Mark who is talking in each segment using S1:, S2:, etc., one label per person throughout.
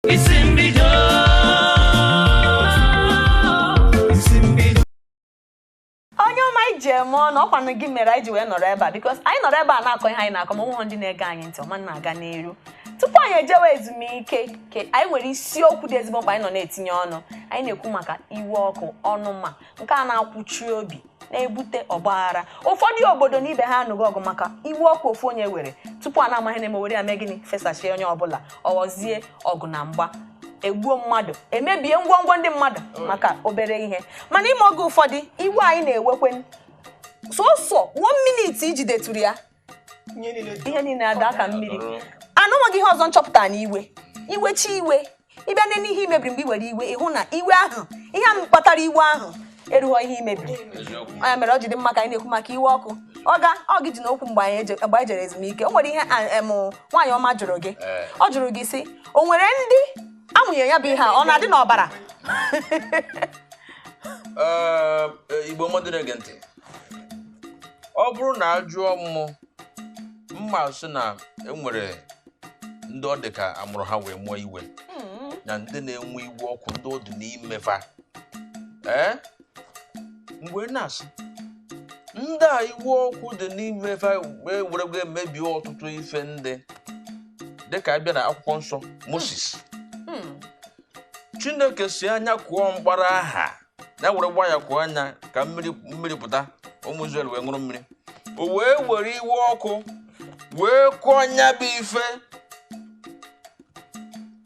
S1: Isi mbido, isi mbido.
S2: Onye ọma anyị ji eme ọnụ, ọkwanụ gị mere anyị ji wee nọrọ ebe a, because anyị nọrọ ebe a na-akọ ihe anyị na-akọ, ma onweghị ndị na-ege anyị ntị ọma na-aga n'iru. Tupu anyị ejewe ezumike, ke anyị nwere isiokwu dị ezigbo mkpa anyị nọ na-etinye ọnụ. Anyị na-ekwu maka iwe ọkụ, ọnụma nke a na-akwụchi obi, na-ebute ọgbaghara. Ụfọdụ obodo na ibe ha anụghị ọgụ maka iwe ọkụ ofu onye were tupu a na-amaghị na emewere ya mee gịnị, fesachie onye ọbụla, ọghọzie ọgụ na mgba, egbuo mmadụ, emebie ngwongwo ndị mmadụ maka obere ihe. Mana ime oge ụfọdụ iwe anyị na-ewekwe sọsọ one minute iji detụrụ ya, ihe niile ada ka mmiri. Anụnweghị ihe ọzọ nchọpụta na iwe iwechi iwe, ịbịa nene ihe imebiri mgbe i were iwe, ịhụ na iwe ahụ, ihe ahụ kpatara iwe ahụ erughọ ihe imebiri.
S3: Eziokwu.
S2: Ya mere ọ ji dị mma ka anyị na-ekwu maka iwe ọkụ. Ọga ọ gị ji n'okwu mgbe anyị jere ezumike, o nwere ihe nwaanyị ọma jụrụ gị. Ọ jụrụ gị sị, o nwere ndị amụnye ya bụ ihe a, ọ na-adị n'ọbara?
S3: Ee, Igbo mmadụ na-ege ntị, ọ bụrụ na a jụọ m, mma sị na enwere ndị ọ dị ka amụrụ ha wee mụọ iwe, na ndị na-enwe iwe ọkụ, ndị ọ dị n'ime fa. Ee, mgbe na-asị ndị a iwe ọkụ dị n'ime fa wee were wee mebie ọtụtụ ife ndị dịka abịa na akwụkwọ nsọ, Moses. Chineke si anya kụọ mkpara aha ya, were gba ya kụọ anya ka mmiri mmiri pụta, ụmụ Izrel wee ṅụrụ mmiri. O wee were iwe ọkụ wee kụọ nya bụ ife,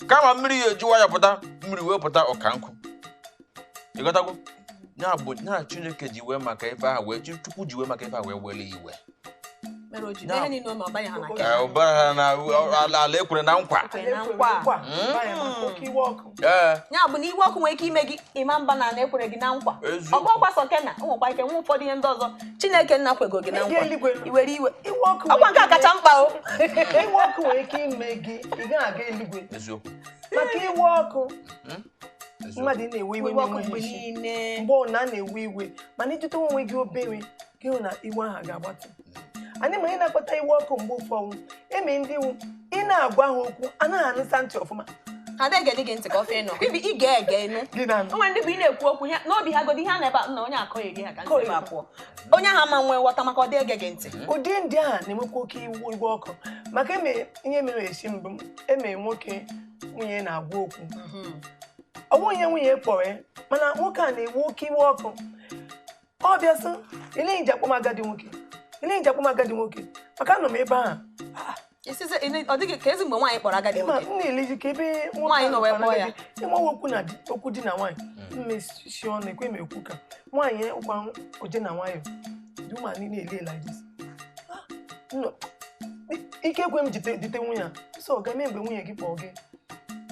S3: kama mmiri ya eji nwayọ pụta, mmiri wee pụta ọka nkụ. Ịghọtago? Ya bụ ya Chineke ji wee maka ife ahụ wee Chukwu ji wee maka ife ahụ wee wele iwe.
S2: Mere o ji mee ihe niile o mee, ọ banye ha na
S3: Ka ụbara ha na ala ekwere na nkwa.
S2: Ekwere na nkwa.
S3: Ee.
S2: Ya bụ na iwe ọkụ nwere ike ime gị ịma mba na ana ekwere gị na nkwa.
S3: Eziokwu.
S2: Ọgụ ọgbasọ kena, o nwekwa ike nwee ụfọdụ ihe ndị ọzọ Chineke nna kwego gị na
S4: Ịga
S2: nkwa,
S4: eluigwe.
S2: iwere iwe.
S4: Iwe ọkụ.
S2: Ọkwa nke a kacha mkpa o.
S4: Iwe ọkụ nwere ike ime gị ị gaghị aga eluigwe
S3: Eziokwu.
S4: maka iwe ọkụ.
S3: Eziokwu.
S4: Mmadụ ị na-ewe iwe
S2: iwe ọkụ
S4: na-enweghị
S2: mgbe
S4: isi.
S2: niile.
S4: Mgbe ọ na a na-ewe iwe, mana ijite onwe gị obere, gị hụ na iwe ahụ ga-agbatu. Anyị ma ihe na-akpata iwe ọkụ mgbe ụfọdụ, eme ndị iwu ị na-agwa ha okwu anaghị anụsa ntị ọfụma.
S2: Ha na-ege gị ntị ka ofe nọ ibi ị ga-ege enu.
S4: Gị na
S2: O nwere ndị bụ ị na-ekwu okwu n'obi ha godo ihe a na-ebe a, na onye akọ eri ha ka ntị ebe a pụọ, onye ahụ ama nwee nghọta maka ọ dị ege gị ntị.
S4: Ụdị ndị a na-enwekwa oke iwe ọkụ maka eme ihe mere esi mbụ eme nwoke nwunye na-agwa okwu, ọ bụghị ihe nwunye kpọrọ ya, mana nwoke a na-ewe oke iwe ọkụ. Ọ bịa sị, "Ele nji akpọ m agadi nwoke? Ele nji akpọ m agadi nwoke?" Maka anọ m ebe ahụ.
S2: Ọ dịghị ka ezi mgbe nwaanyị kpọrọ agadi
S4: Ịma
S2: nwoke.
S4: m na-elezi ka ebe nwoke
S2: Nwaanyị nọ wee
S4: ahụ
S2: kpọọ ya.
S4: agadi. Ịma okwu na okwu di na nwaanyị mmesi ọnụ ekwe m ekwu ka nwaanyị ụkwa oje na nwayọ the woman na-ele like this. Ah, nnọ, ike ekwe m jite dite nwunye a sọ ga mee mgbe nwunye gị kpọọ gị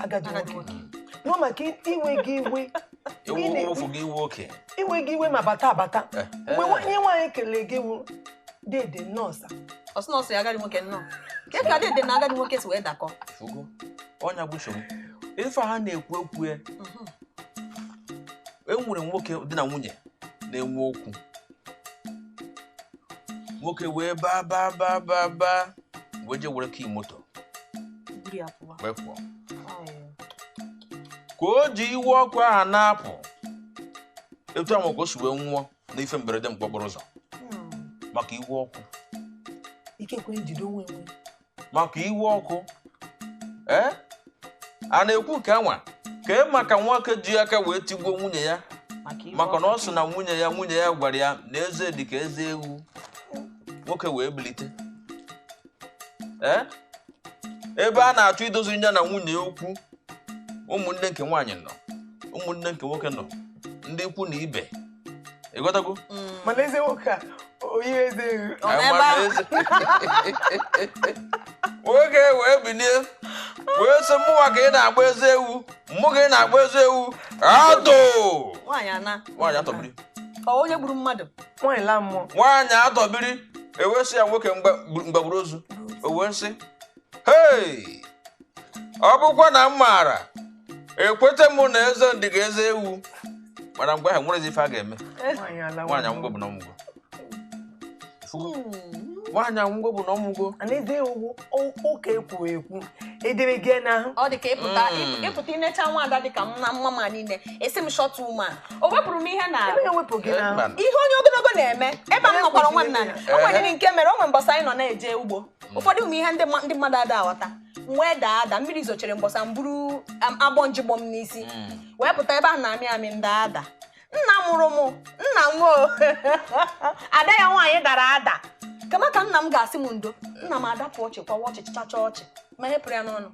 S4: agadi
S2: Agadi
S4: nwoke
S2: nwoke.
S4: nọ maka iwe gị iwe.
S3: Iwu iwufu gị iwe oke.
S4: Iwe gị iwe ma bata abata mgbe ihe nwaanyị kelee gị wụ dede nọọsụ.
S2: Ọ sị na ọ sị agadi nwoke nnọọ ka ka dede na agadi nwoke si wee dakọ.
S3: Fugo ọnya bụ nsogbu ife ha na-ekwu ekwu ya. E nwere nwoke di na nwunye na-enwe okwu, nwoke wee baa baa baa baa baa, wee jee were key moto
S2: Buru ya pụwa.
S3: Wee pụọ. Ka o ji iwe ọkụ ahụ na-apụ, etu ahụ ka o si wee nwụọ n'ife mberede mkpọkpọrọ okporo ụzọ maka iwe ọkụ.
S4: Ikekwe njide onwe onwe.
S3: Maka iwe ọkụ. Ee, a na-ekwu nke anwa ka e maka nwoke ji aka wee tigbuo nwunye ya
S2: maka iwe
S3: maka na ọ
S2: ọkụ.
S3: sị na nwunye ya gwara ya na eze dị ka eze ewu. Nwoke wee bilite, ee, ebe a na-achọ idozi ya na nwunye ya okwu, ụmụnne nke nwaanyị nọ, ụmụnne nke nwoke nọ, ndị ikwu na ibe, ịghọtago?
S4: Mana eze nwoke a oyi eze ewu.
S2: Ọ nọ ebe ahụ.
S3: Nwoke wee bilie wee sị, "Mụnwa ka ị na-agba eze ewu? Mụ ka ị na-agba eze ewu adụ?"
S2: Nwaanyị ana.
S3: Nwaanyị atọbiri.
S2: Ọ onye gburu mmadụ.
S4: Nwaanyị laa mmụọ.
S3: Nwaanyị atọbiri. Ewee sị ya, "Nwoke, mgbagburu ozu." O wee sị, "Hei, ọ bụkwa na m maara ekweta m na eze ndị ga eze ewu." Mana mgbe ahụ nwerezi ife a ga-eme.
S4: Nwaanyị alawa
S3: Nwaanyị
S4: mmụọ.
S3: anwụgo bụ na ọmụgwọ. Fugo. Nwaanyị anwụgo bụ na ọ nwụgo.
S4: Ana eze ewu ụka ekwuru ekwu edere gị n'ahụ.
S2: Ọ dị ka ịpụta ịpụta inecha nwaada dị ka m na mma ma niile esi m short woman, o wepụrụ m ihe na
S4: Ebe ewepụ gị n'ahụ.
S3: Mba.
S2: Ihe onye ogologo na-eme ebe a m nọkwara onwe m na o nwere
S3: Ehe.
S2: nke mere o nwere mbọsị anyị nọ na-eje ugbo, ụfọdụ ụmụ ihe ndị ndị mmadụ ada aghọta. M wee daa ada, mmiri zochiri mbọsa m buru agbọ njigbo m n'isi wee pụta ebe ahụ na-amị amị, m daa ada. Nna mụrụ m, nna m o, ada ya nwaanyị dara ada kama ka nna m ga-asị m ndo. Nna m adapụ ọchị, kwawa ọchị, chacha ọchị, ma hepụrụ ya n'ọnụ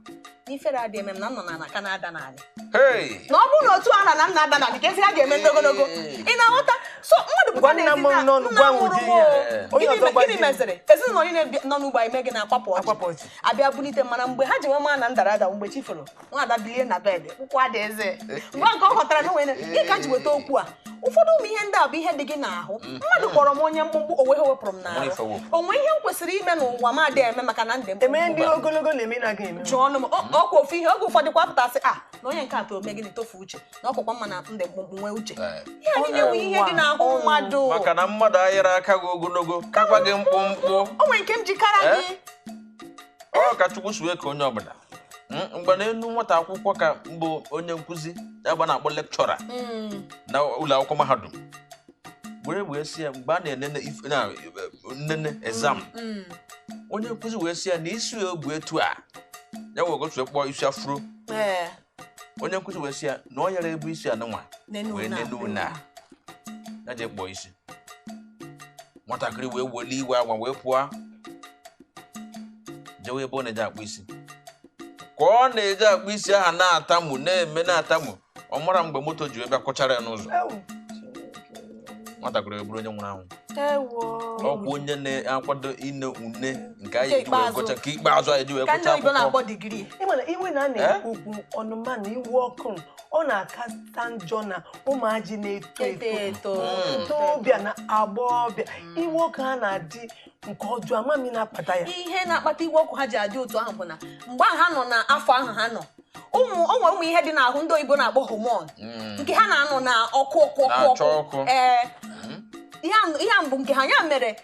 S2: n'ifere adị eme m na m nọ n'ala ka na-ada n'ala.
S3: Hey!
S2: Na ọ bụrụ na otu a na na m na-ada n'ala ka ezi ha ga-eme ndị ogologo, ị na-aghọta? So mmadụ pụta
S4: Gwa nna
S2: n'ezi
S4: m
S2: na
S4: n'ọnụ,
S2: nna
S4: gwa m
S2: mụrụ
S4: ụdị
S2: m o.
S4: ihe. Onye
S2: Gịnị
S4: ọzọ gwa
S2: gịnị
S4: gị.
S2: meziri ezinụlọ niile nọ n'ugbo anyị mee gị na-akwapụ ọchị.
S4: Akwapụ ọchị.
S2: Abịa bulite, mana mgbe ha ji nwe maa na ndara ada, mgbe chi foro, nwaada bilie na bed, ụkwụ adị eze mgbe nke ọ ghọtara na onwere gị ka m ji weta okwu a. Ụfọdụ ụmụ ihe ndị a bụ ihe dị gị n'ahụ. Mmadụ kpọrọ m onye mkpụmkpụ, o wee wepụrụ m
S3: Nwere ife
S2: n'ahụ
S3: wepụ.
S2: onwe ihe m kwesịrị ime n'ụwa m adịghị eme maka na ndị
S4: Eme
S2: mkpụmkpụ.
S4: ndị ogologo na-eme na aga eme.
S2: Jụọ ọnụ m ọkwa ofu ihe oge ụfọdụ kwa pụtasị a na onye nke atọ ome gịnị tofu uche na ọkwakwa mma na ndị mkpụmkpụ nwee uche. Ihe a niile bụ ihe dị n'ahụ mmadụ.
S3: Maka na mmadụ ayịrị aka gị ogologo kakwa gị mkpụmkpụ.
S2: O nwere nke m jikara
S3: Eh?
S2: gị.
S3: Ọ ka Chukwu si wee ka onye ọbụla. Mgbe n'elu nwata akwụkwọ ka mbụ onye nkụzi ya gba na-akpọ lecturer na ụlọ akwụkwọ mahadum were wee sị ya mgbe a na-enene na nnene exam, onye nkụzi wee sị ya na isi ya bụ etu a ya wee gotu kpọọ isi afro. Onye nkụzi wee sị ya na ọ yara ebu isi anụnwa
S2: Nene
S3: wee
S2: una.
S3: nene una ya jee kpọọ isi. Nwatakịrị wee weli iwe agwa wee pụọ jewe ebe ọ na-eje akpụ isi. Ka ọ na-eje akpụ isi aha na-atamu na-eme na-atamu, ọ mara mgbe moto ji wee bịa kụchara ya n'ụzọ.
S4: Ewu.
S3: Nwatakịrị wee bụrụ onye nwụrụ anwụ.
S2: Ewo.
S3: Ọkwa onye na-akwado ine une nke anyị
S2: Nke
S3: eji wee
S2: ikpeazụ.
S3: gụcha nke ikpeazụ anyị eji wee
S2: Ka ndị
S3: gụcha
S2: oyibo
S3: akwụkwọ.
S2: na-akpọ degree.
S4: Ịma na iwe na a na-ekwu okwu ọnụma na iwe ọkụ, ọ na-akasta njọ na ụmụaji na-eto
S2: eto
S4: eto,
S2: eto
S4: ntorobịa na agbọghọbịa. Iwe ọkụ ha na-adị nke ọjọọ, amami na-akpata ya.
S2: Ihe na-akpata iwe ọkụ ha ji adị otu ahụ bụ na mgbe ahụ ha nọ n'afọ ahụ ha nọ ụmụ o nwere ụmụ ihe dị n'ahụ ndị oyibo na-akpọ hormone nke ha na-anọ na ọkụ ọkụ ọkụ.
S3: Na-acha
S2: ọkụ
S3: ọkụ.
S2: Ee, ihe a bụ nke ha ya mere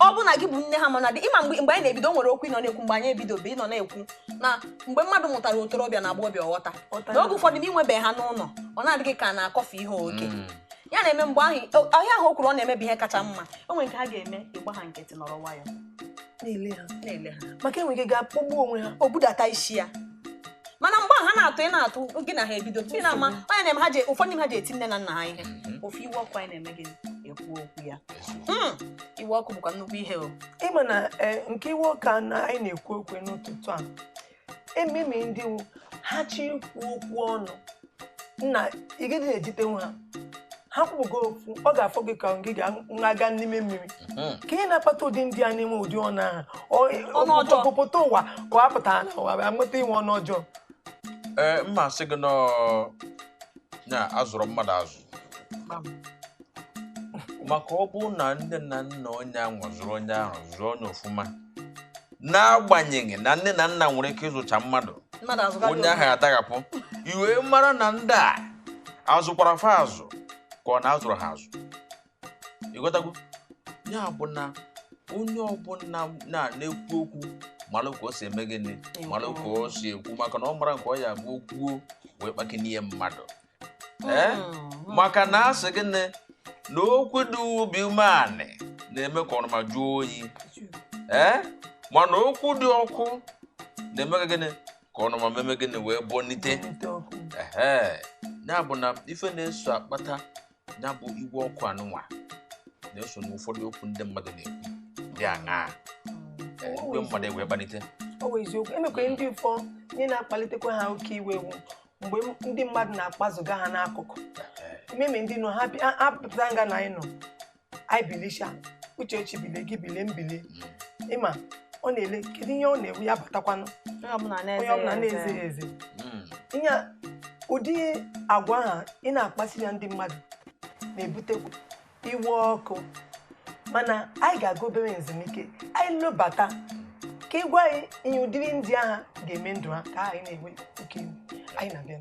S2: ọ bụ na gị bụ nne ha, mana dị ịma mgbe anyị na-ebido o nwere okwu ị nọ na-ekwu mgbe anyị ebidobe ị nọ na-ekwu na mgbe mmadụ mụtara otorobịa na agbọghọbịa, ọghọta
S4: Ghọta.
S2: n'oge ụfọdụ na inwebe ha n'ụlọ, ọ na-adịghị ka a na-akọfe ihe oke ya na-eme mgbe ahụ. Ahịa ahụ o kwuru ọ na-emebi ihe kacha mma o nwere nke ha ga-eme, ịgba ha nkịtị, nọrọ nwayọọ
S4: na-ele ha,
S2: na-ele ha,
S4: maka enwere ike ga-akpọgbu onwe ha.
S2: O budata isi ya, mana mgbe ahụ ha na-atụ ị na-atụ gị na ha ebido ị na-ama onye na-eme ha ji ụfọdụ n'ime ha ji eti nne na nna ha ihe. Ofu iwe ọkụ anyị na-eme gị ekwu okwu ya. Iwe ọkụ bụkwa nnukwu ihe o.
S4: Ịma na nke iwe ọka na anyị na-ekwu okwu n'ụtụtụ a, ememe ndị wu ha chi ikwu okwu ọnụ nna ị gaghị na-ejitenwu ha, ha kwugo okwu ọ ga-afọ gị ka gị ga-aga n'ime mmiri. Ka ihe na-akpata ụdị ndị a na-enwe ụdị ọnụ ahụ
S2: Ọnụ ọjọọ.
S4: pụta ụwa ka ọ pụtara na ụwa bịa nweta inwe ọnụ ọjọọ.
S3: Ee, mma sị gị nọọ na azụrụ mmadụ azụ, maka ọ bụrụ na nne na nna onye ahụ zụrụ onye ahụ zụọ onye ọfụma, n'agbanyeghị na nne na nna nwere ike ịzụcha mmadụ,
S2: mmadụ azụga
S3: onye ahụ adaghapụ iwee mara na ndị a azụkwara fa azụ ka ọ na-azụrụ ha azụ. Ịghọtago? Ya bụ na onye ọbụla na-ekwu okwu mara ka o si eme gịnị, mara ka o si ekwu, maka na ọ mara nke ọ ya bụ okwuo wee kpakenie mmadụ. Ee, maka na asị gịnị na okwu dị obi umeanị na-eme ka ọnụma jụọ oyi, ee, mana okwu dị ọkụ na-eme ka gịnị ka ọnụma meme gịnị wee bọnite.
S4: Nite ọkụ.
S3: Ehe, ya bụ na ife na-eso akpata ya bụ igwe ọkụ anụnwa na-eso n'ụfọdụ okwu ndị mmadụ na-ekwu dị aṅaa. Ee, igwe mmadụ wee kpalite.
S4: Ọ bụ eziokwu, emekwere ndị ụfọ ihe na-akpalitekwa ha oke iwe wu mgbe ndị mmadụ na-akpazuga ha n'akụkụ meme ndị nọ ha ha pụta nga na anyị nọ anyị bilisha uchechi bilie gị bilie mbilie, ịma ọ na-ele kedu ihe ọ na-ewu ya batakwanụ
S2: Onye ọbụla
S4: onye ọbụla na-eze ya eze. Ihe ụdị agwa ahụ ị na-akpasi ya ndị mmadụ na-ebutekwa iwe ọkụ. Mana anyị ga-aga obere ezumike, anyị lụbata ka ị gwa anyị ihe ụdịrị ndị agha ga-eme ndụ ha ka anyị na-enwe oke iwe anyị na-abịa.